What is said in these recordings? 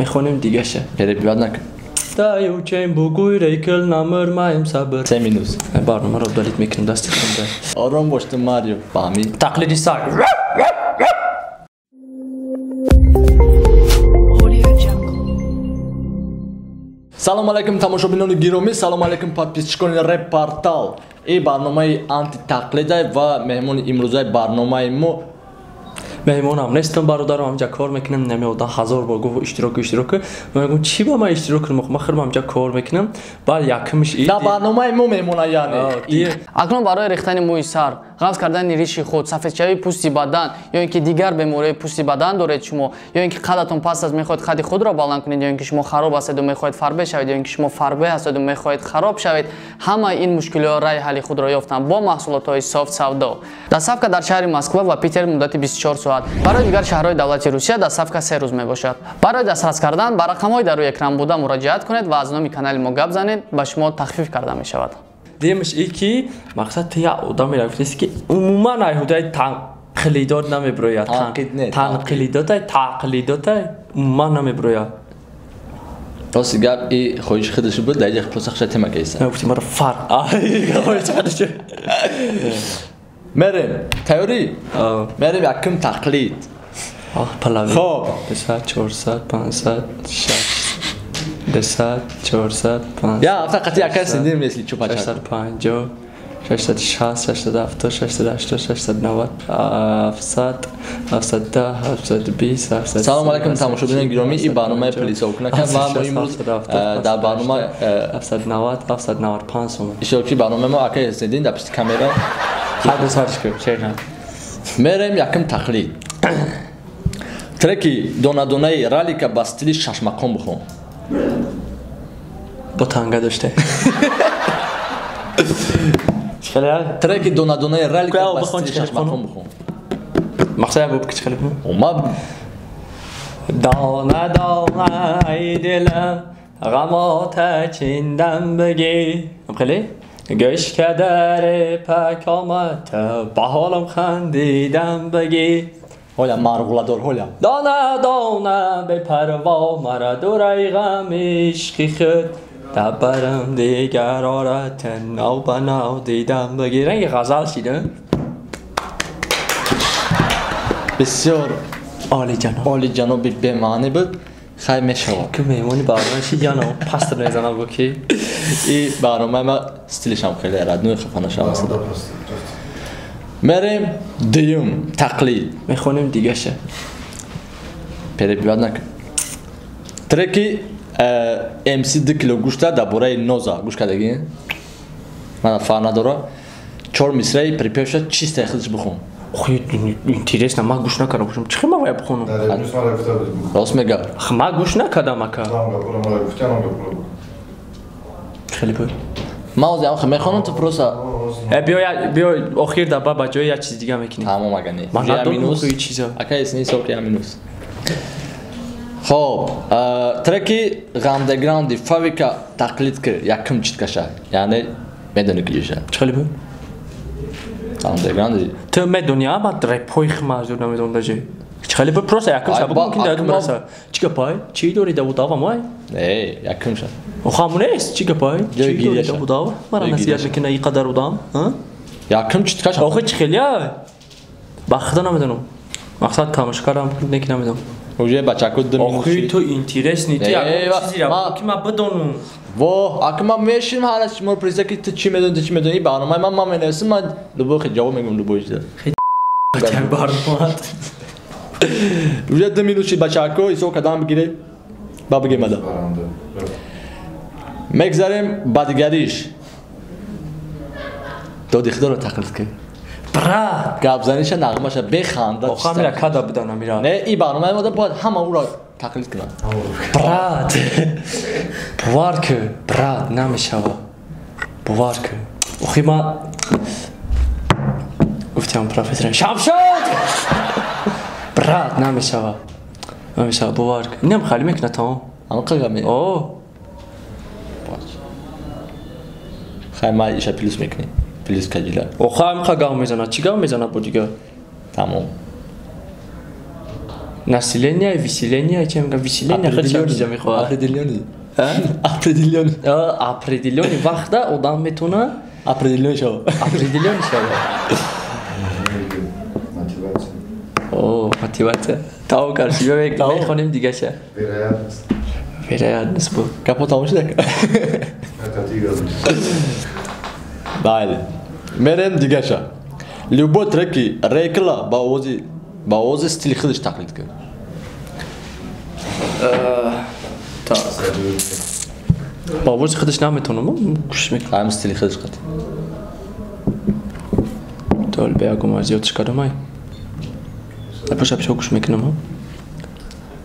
Мехонем дигаша. Перебивать накун. Таю чем бугуй рейкл намер маем сабр. Се минус. Барномаро удалить мекунем дасти хунда. Ором бош ту Марио. Фаҳмид? Тақлиди саг. Салом алейкум тамошобинони гиромӣ, салом алейкум подписчикони Реп Портал. Ин барномаи антитақлидай ва меҳмони имрӯзаи барномаи мо. Меҳмонам нестам бародарам, ҳамҷа кор мекунам, намеода ҳазор бор гуфт иштирок иштирок. Ман мегӯям чӣ ба ман иштирок кунам, ман худам ҳамҷа кор мекунам. Баъд якмиш дар барномаи мо меҳмона яъне. Акнун барои рехтани мӯи сар, ғафз кардани риши худ, сафедшавии пӯсти бадан ё ин ки дигар бемориҳои пӯсти бадан доред шумо, ё ин ки қадатон паст аст мехоҳед қади худро баланд кунед, ё ин ки шумо хароб ҳастеду мехоҳед фарбе шавед, ё ин ки шумо фарбе ҳастеду мехоҳед хароб шавед, ҳамаи ин мушкилиҳо раи ҳалли худро ёфтанд бо маҳсулотҳои Софт Савдо. Доставка дар шаҳри Москва ва Питер муддати 24 соат. Барои дигар шаҳрҳои давлати Русия доставка 3 рӯз мебошад. Барои дастрас кардан ба рақамҳои дар рӯи экран буда муроҷиат кунед ва аз номи канали мо гап занед, ба шумо тахфиф карда мешавад. Демаш и ки мақсад ту як одаме рафтест ки умуман айҳудаи танқилидот намеброяд. Танқилидотай, тақлидотай умуман намеброяд. Рости гап и хоҳиши худаш буд, дар инҷа просто хаша тема кайса. Гуфти маро фарқ. Хоҳиши худаш. Мерем, тайёрӣ? Мерем якум тақлид. Палави. Хоб. 200, 400, 500, 600, 200, 400, 500. Я, афта қати якай синдим если чупачак. 650, 660, 670, 680, 690, 700, 710, 720, 730. Салом алейкум тамошобинони гиромӣ, ин барномаи плисовкунак ва мо имрӯз дар барнома 790, 795 сомон. Иштирокчии барномаи мо акай Ҳусайниддин дар пишти камера. Ҳар сарш кун, шерна. Мерем якум тақлид. Треки донадонаи ралика ба стили шашмақом бихон. Бо танга доште. Треки донадонаи ралика ба стили шашмақом бихон. Мақсад бу ки чӣ хеле? Омад. Дона дона ай дилам ғамота чиндам бигӣ. Хеле? Гӯш кадаре пак омад ба ҳолам хандидам бигӣ. Ҳоля марғуладор ҳоля. Дона дона бепарво мара дурай ғами ишқи худ дабарам дигар орат нав ба нав дидам бигӣ. Ранги ғазал шида. Бисёр олиҷаноб. Олиҷаноби бемаънӣ буд. Хай мешавад. Ки меҳмони барнома ши яно пастр мезанам гу ки. И барномаи ма стилишам хеле родной хафа нашавам. Мерем дуюм тақлид. Мехонем дигаша. Перебивать накун. Треки MC 2 кило гӯшта дар бораи ноза гӯш кардагӣ? Мана фарқ надора. 4 мисраи припевша чистай худаш бихон. Охи интересно, ман гӯш накардам. Гӯшам чӣ ман бояд бихонам? Рост мега. Ман гӯш накардам ака. Хеле буд. Ман ҳозир ҳам мехонам, ту просто биё биё охир дар ба ҷои як чиз дига мекунем. Тамом ага не. Ман надонам ки чиза. Ака исни ҳисоб ки минус. Хоб, треки Гандеграунди Фавика тақлид кир, якум читкаша. Яъне медони ки ҷоша. Чӣ хеле буд? Андеграунди. Ту медони, а ман репҳои химазур намедонам даже. Чӣ хеле буд? Просто якум ша бугум ки дадум раса. Чӣ гапай? Чӣ дори да удава май? Не, якум ша. Охаму нест, чӣ гапай? Чӣ дори да удава? Мара насиҳат мекунад ин қадар удам, а? Якум читкаша. Охи чӣ хеле? Ба худо намедонам. Мақсад тамошокарам не ки намедонам. Уже бачаку ду минут. Охи ту интересный, ту як чизиро ки ман бидонам. Во, ака ман мешинам ҳар аз шумо приза ки ту чӣ медонӣ, ту чӣ медонӣ, ин барномаи ман, ман менависам, ман любой хел ҷавоб мегӯям любой чиза. Хеле барномаат. Уже 2 минут шид бачаку, ҳисоб кардам бигиред, ба бигем ада. Мегзарем ба дигариш. Доди худоро тақлид кун. Брат! Гапзаниша нағмаша беханда. Охо амира када будан амира. Не, ин барномаи мода бояд ҳама ӯро тақлид кунанд. Брат! Бовар кун, брат, намешава. Бовар кун. Охи ман гуфтам профессор Шамшод! Брат, намешава. Намешава, бовар кун. Инам хали мекунад тамом. Ҳамин қилга ме? О. Хай ман иша плюс мекунем. Плюс кадила. Охо ҳамин қа гав мезанад. Чӣ гав мезанад бо дигар? Тамом. Население, виселение, чем виселение хеле мехоҳад. Определённый. Определённый. Определённый вақта одам метавонад определённый шавад. Определённый шавад. Мотивация. О, мотивация. Тамом кард, мехонем дигаша. Вероятность. Вероятность буд. Гапо тамом шуда? Бале. Мерем дигаша. Любой треки рекла ба овози стили худаш тақлид кун. Так. Ба овози худаш наметавонам, гӯш мекунам. Ҳам стили худаш қат. Тол беягум аз ёдш кардам ай. Паша бисёр гӯш мекунам.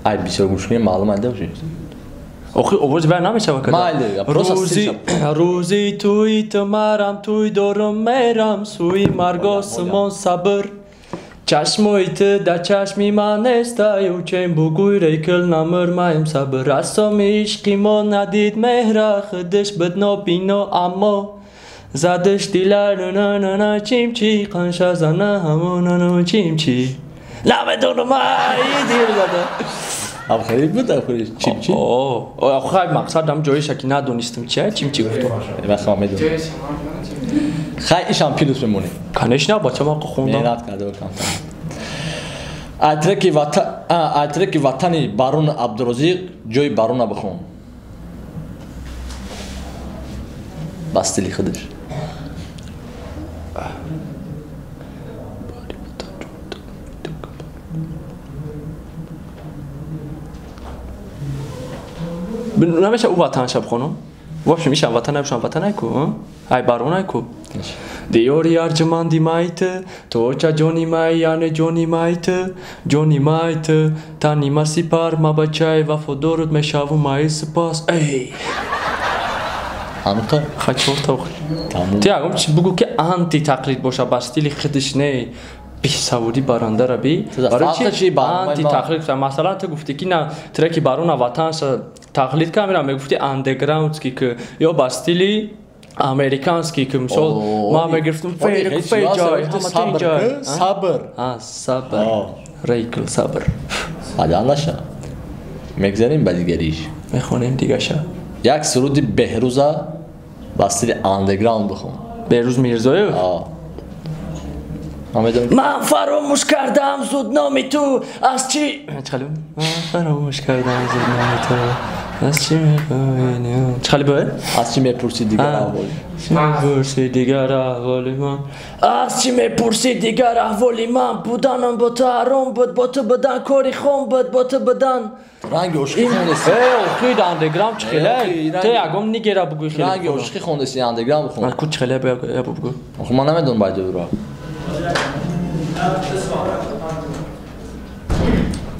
Ай бисёр гӯш мекунам, маълум ай доши. Охи овози вай намешава када. Майли, просто стилша. Рӯзи туи ту марам, туй дорум мерам, сӯи марг осмон сабр. Чашмои ту дар чашми ман нестаю, чем бугӯй рекл намр маем сабр. Расоми ишқи мо надид меҳра, худаш буд нобино, аммо задаш дила нанана чимчи, қанша зана ҳамонану чимчи. Намедонам ай дил зада. Абхари буд, абхари чимчи? О, хай мақсад ам ҷоиша ки надонистам чи чимчи гуфтам. Ман хама медонам. Хай ишам плюс мемонем. Конечно, бача ман хондам. Меҳнат карда бокам. Атреки ватани Барон Абдурозиқ ҷои Барона бихон. Ба стили худаш. Намеша ӯ ватанша бихонам? В общем, ишам ватан, ишам ватан ку, ай Барона ку. Диёри арҷманди майт, то ча ҷони май, яъне ҷони майт, ҷони майт, тани ма сипар, ма бачаи вафодорут мешаву майи сипас. Эй! Ануқа? Хай чорта охир. Ти ягон чи бугу ки антитақлид боша, ба стили худиш не, бесаводӣ барандара би. Барои чи антитақлид? Масалан, ту гуфтӣ ки на треки Барона ватанша тақлид камера мегуфтӣ андеграундски ки ё ба стили американский ки мисол ман мегирифтам фейҷай ҳама ҷой сабр. Сабр. Рейкл сабр. Баъдан наша. Мегзарем ба дигариш. Мехонем дигаша. Як суруди Беҳрӯза ба стили андеграунд бихон. Беҳрӯз Мирзоев? Ман фаромӯш кардам зуд номи ту аз чи чӣ ман фаромӯш кардам зуд номи ту аз чи мехоҳӣ чӣ бояд? Аз чи мепурсӣ дигар аҳволи? Мепурсӣ дигар аҳволи ман, аз чи мепурсӣ дигар аҳволи ман, буданам бо ту ҳаром буд, бо ту будан кори хом буд, бо ту будан ранги ошиқӣ хондеси. Охир андеграунд чӣ хеле? Ту ягон нигера бугӯй хеле. Ранги ошиқӣ хондеси, андеграунд бихон. Ку чӣ хеле бугӯ? Охир ман намедонам байду ро.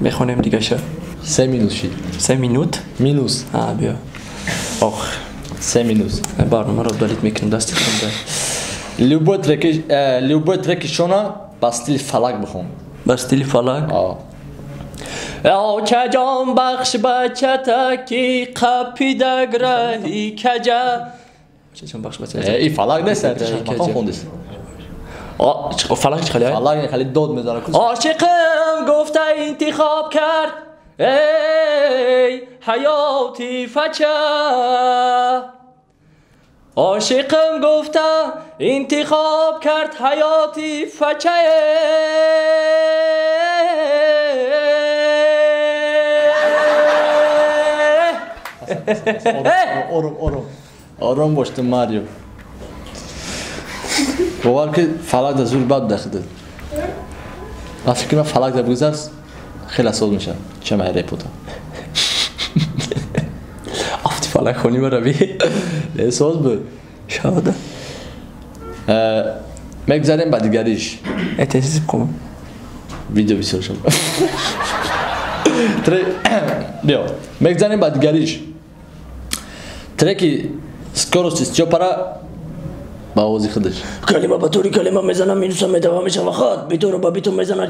Мехонем дигаша. 3 минус шид. 3 минут? Минус. А, биё. Ох. 3 минус. Барномаро удалить мекунем, дасти хонда. Любой треки шона ба стили фалак бихон. Ба стили фалак? Оча ҷон бахш бачата ки қапида граҳи каҷа. Оча ҷон бахш бачата. И фалак нест, махон хондест. Фалак чӣ хеле? Фалак хеле дод мезанад. Ошиқим гуфта интихоб кард, эй ҳаёти фача. Ошиқим гуфта интихоб кард ҳаёти фача. Ором, ором. Ором бош ту Марио. Бовар ки фалак дар зур бад дахидад. Ман фикр мекунам фалак дар бигзар хеле соз мешавад. Чамай репота. Афти фалак хони марави. Не соз буд. Шавада. Мегзарем ба дигариш. Этезиз кум. Видео бисёр шуд. Биё. Мегзарем ба дигариш. Треки скорости Стёпара ба овози худаш. Калима ба тури калима мезанам, минуса медава мешава хат, битора ба биту мезана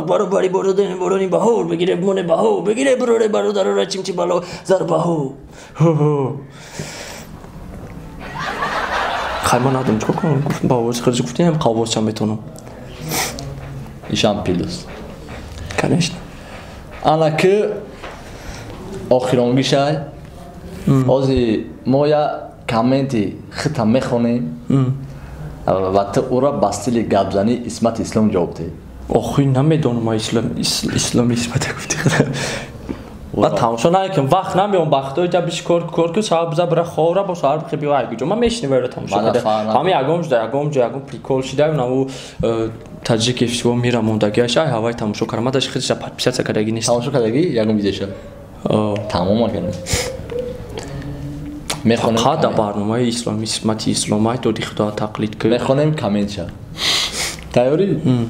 баробари бородени борони баҳор, бигире моне баҳо, бигире броре бародарора чимчи бало зарбаҳо. Хай ман надом чикор кунам? Гуфтам ба овози худаш гуфтем, ҳам қаввозчам метавонам. Ишам плюс. Конечно. Ана ки охиронгишай. Ози мо я комменти хита мехонем ва ту ӯро ба стили гапзанӣ Исмати Ислом ҷавоб диҳӣ. Охи намедонам ма Исломи Исмата гуфти. Ма тамошо накунам, вақт намеём, вақтҳои ҷа биш кор кор ку саҳар биза бира ховра бо саҳар бихе биё айгуҷо. Ма мешинем вайро тамошо Мана када. фаҳмам. Ҳами ягон ҷо, ягон ҷо, ягон прикол шида, наву таҷики всего мира мондагиаш, ай ҳавай тамошо кардам. Ма даже худша подписаться кардагӣ нест. Тамошо кардагӣ ягон видеоша? Тамом накардам. Мехонем Фақат дар коммент. барномаи Исломи Исмати Исломай доди Худо тақлид ки. Мехонем комментша. Тайёрӣ?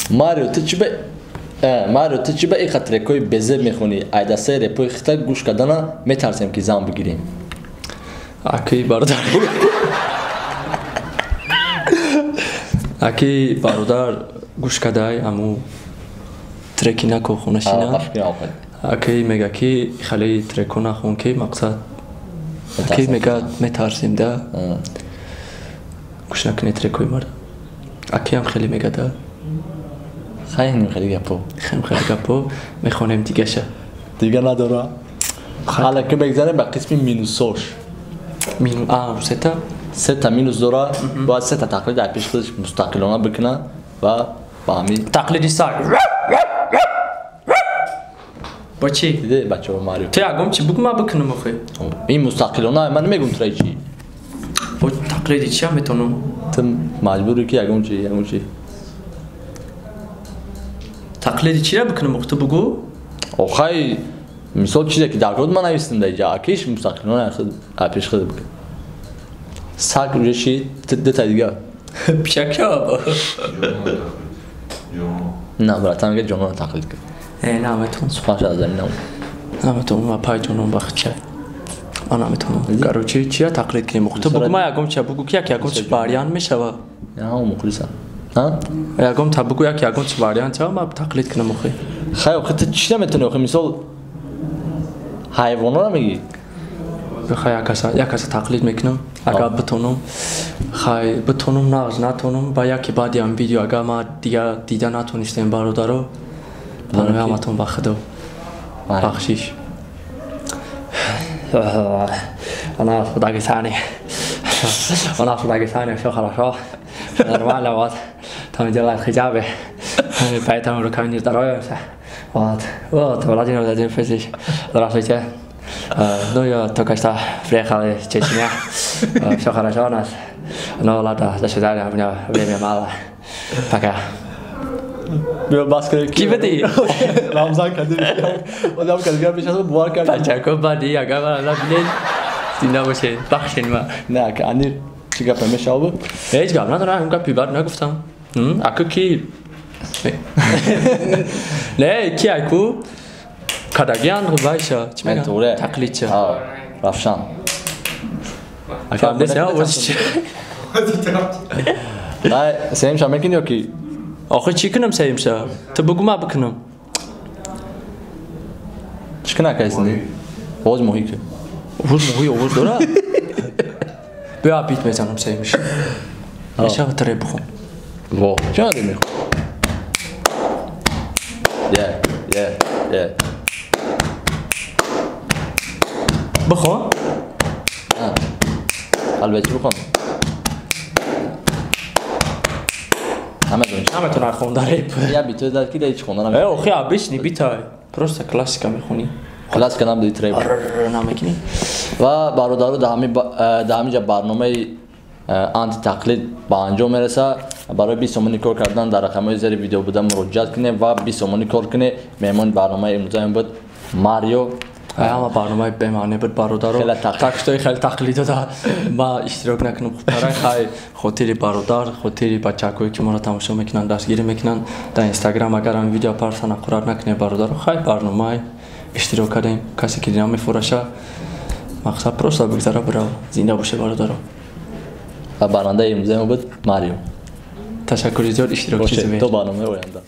Марио, ту чӣ ба Марио, ту чӣ ба иқа трекҳои безеб мехонӣ? Айдастаи репои хита гӯш кардана метарсем ки зан бигирем. Аки бародар. Аки бародар гӯш кадай аму треки нако хонашина. Аки мега ки хеле треко нахон ки мақсад. Аки мега метарсем да. Гӯш накунед трекои мара. Аки ҳам хеле мега да. Хайнем хеле гапо. Хем хеле гапо мехонем дигаша. Дига надора. Ҳала ки мегзарем ба қисми минусош. Мину а сета? Сета минус дора. Бояд сета тақлид дар пеши худаш мустақилона бикуна ва ба ҳамин тақлиди саг. Бо чӣ? Диде бачаҳо Марио. Ту ягон чӣ бугу ма бикунам охи? Ин мустақилона ман намегум тура чӣ. Бо тақлиди чӣ ҳам метавонам? Ту маҷбурӣ ки ягон чӣ, ягон чӣ. Тақлиди чиро бикунам охи ту бугу? Охай мисол чизе ки дар код ман навистам дар инҷа, акиш мустақилона худ пеш худ бикун. Саг уже ши дета дига. Пишак шава. На, братан, мега ҷонона тақлид кун. Наметавонам. Сухан шад аз замин намон. Наметавонам, ма пай ҷонон бахча. Ман наметавонам. Короче, чия тақлид кунем? Ту бугу ма ягон чия бугу ки як ягон чи вариант мешава. Ҳа, мухлисам. Ҳа? Ягон та бугу як ягон чи вариант шава, ма тақлид кунам охи. Хай, охи ту чӣ наметавонӣ охи? Мисол ҳайвонро мегӣ? Хай, як каса тақлид мекунам, агар битонам. Хай, битонам, нағз натонам, ба яке баъди ҳам видео агар ма дигар дида натонистем бародаро, барои ҳаматон ба Худо бахшиш. Она в Дагестане. Она в Дагестане, всё хорошо, всё нормально, вот. Там делают хиджабы, поэтому руками не здороваемся. Вот, вот, Владимир Владимирович, здравствуйте. Ну, я только что приехал из Чечни. Всё хорошо у нас. Ну, ладно, до свидания, у меня время мало. Пока. Биё бас кунем. Ки бидӣ? Рамзан Кадиров. Одам Кадиров бешаса бовар кард. Бачако баъди агар мара набинед, зинда бошед, бахшед ма. Не, ака Анир чӣ гапе мешава буд? Ҳеҷ гап надорам, ҳам гапи бад нагуфтам. Аку ки Не, ки аку кадагиан вайша, чӣ мегӯянд? Тақлидча. Равшан. Фаҳмидеси, ҳа, ози чӣ? Ай, сеюмша мекунӣ ё ки? Охи чӣ кунам сеюмша? Ту бугу ма бикунам. Чӣ кунак ҳастӣ? Овоз моҳӣ ки. Овоз моҳӣ овоз дорад? Биё бит мезанам сеюмша. Мешава ту реп бихон. Во, чӣ надорӣ мехоҳӣ? Е, е, е. Бихон? Албатта бихон. Наметавонам хонда реп. Я бито дад ки ҳеҷ хонда намекунӣ. Охи обычный битай. Просто классика мехонӣ. Классика намедонӣ трек. Намекунӣ. Ва бародаро дар ҳамин ҷа барномаи антитақлид ба анҷом мерасад. Барои 20 сомонӣ кор кардан дар рақамҳои зери видео буда муроҷиат кунед ва 20 сомонӣ кор кунед. Меҳмони барномаи имрӯзаем буд Марио. Ҳама барномаи бемаъне буд бародаро. Такштои хеле тақлидода ма иштирок накунам хубтара. Хай, хотири бародар, хотири бачакое ки моро тамошо мекунанд, дастгирӣ мекунанд. Дар Инстаграм агар ҳам видео парса нақурат накунед бародаро. Хай, барномаи иштирок кардем. Касе ки намефураша, мақсад просто бигзара бирав. Зинда боше бародаро. Ва барандаи имрӯзаи мо буд Марио. Ташаккури зиёд иштирокчи. То барномаи оянда.